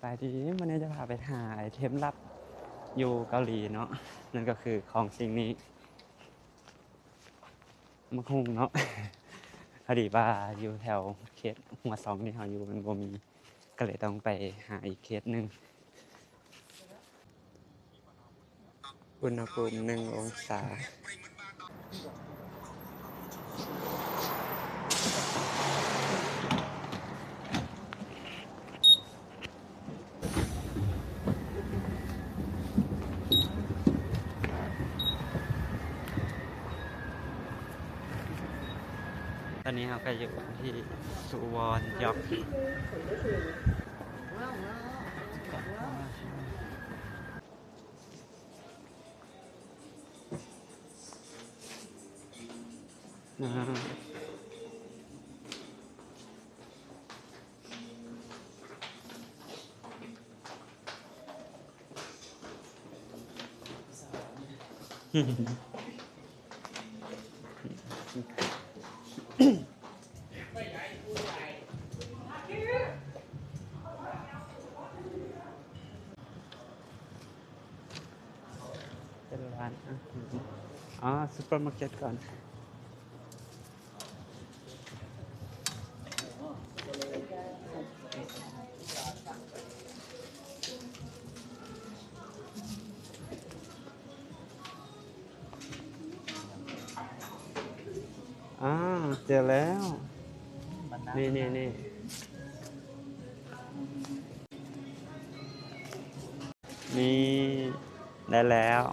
ບາຍດີ ມື້ນີ້ຈະພາໄປຫາໄອເທັມລັບຢູ່ເກົາຫຼີເນາະ ນັ້ນກໍຄືຂອງສິ່ງນີ້ ໝາກຫຸ່ງເນາະ ພໍດີວ່າຢູ່ແຖວເຂດຫົວຊ່ອງທີ່ເຮົາຢູ່ມັນບໍ່ມີ ກໍເລີຍຕ້ອງໄປຫາອີກເຂດໜຶ່ງ. ອຸນຫະພູມໜຶ່ງອົງສາ. ຕອນນີ້ເຮົາກໍຢູ່ທີ່ສຸວອນຢອກ. ເປັນຮ້ານອາຫານ ອໍ ຊຸບເປີມາເກັດກ່ອນ. ອາ ເຈີແລ້ວ ນີ້ໆໆ ນີ້ ໄດ້ແລ້ວ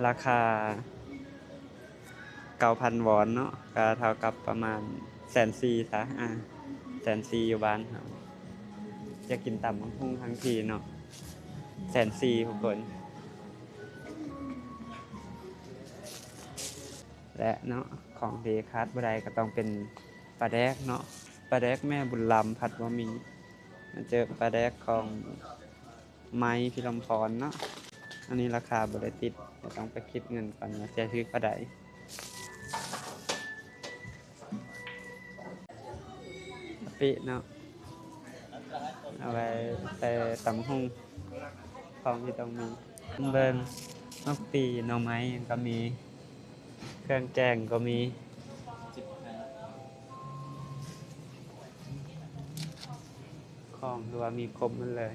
ລາຄາເກົ້າພັນວອນເນາະ ກໍເທົ່າກັບປະມານແສນສີ່ຊະ ອາ ແສນສີ່ຢູ່ບ້ານເຮົາ. ຢາກກິນຕຳບັກຫຸ່ງທັງທີເນາະ ແສນສີ່ທຸກຄົນ. ແລະເນາະ ຂອງທີ່ຂາດບໍ່ໄດ້ກໍຕ້ອງເປັນປາແດກເນາະ ປາແດກແມ່ບຸນລຳພັດບໍ່ມີ ມາເຈີປາແດກຂອງໄມ້ພິລົມພອນເນາະ. ອັນນີ້ລາຄາບໍ່ໄດ້ຕິດ ແຕ່ຕ້ອງໄປຄິດເງິນກ່ອນວ່າຈະຖືກປານໃດ. ກະປິເນາະ ເອົາໄວ້ໃສ່ຕຳບັກຫຸ່ງ ຂອງທີ່ຕ້ອງມີ. ເບິ່ງ ໝາກປີ ໜໍ່ໄມ້ຫຍັງກໍມີ ເຄື່ອງແກງກໍມີ ຂອງຖືວ່າມີຄົບໝົດເລີຍ.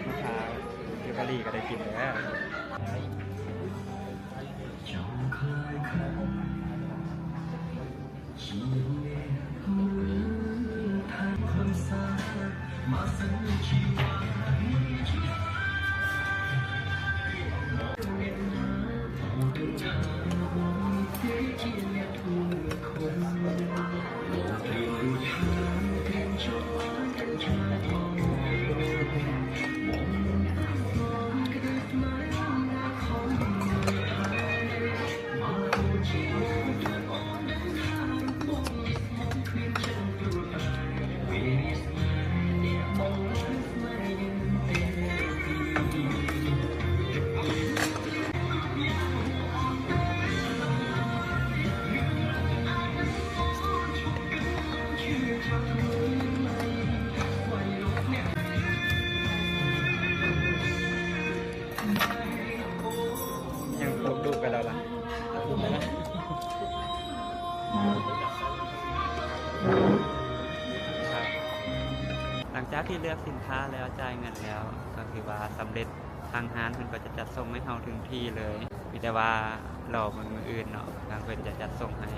ມະພ້າວ ຢູ່ເກົາຫຼີກໍໄດ້ກິນແລ້ວ.ຍັງຄົບລູກໄປແລ້ວລະ ຫຼັງຈາກທີ່ເລືອກສິນຄ້າແລ້ວ ຈ່າຍເງິນແລ້ວ ກໍຖືວ່າສຳເລັດ. ທາງຮ້ານເພິ່ນກໍຈະຈັດສົ່ງໃຫ້ເຮົາເຖິງທີ່ເລີຍ ມີແຕ່ວ່າລໍເບິ່ງມື້ອື່ນເນາະ ທາງເພິ່ນຈະຈັດສົ່ງໃຫ້.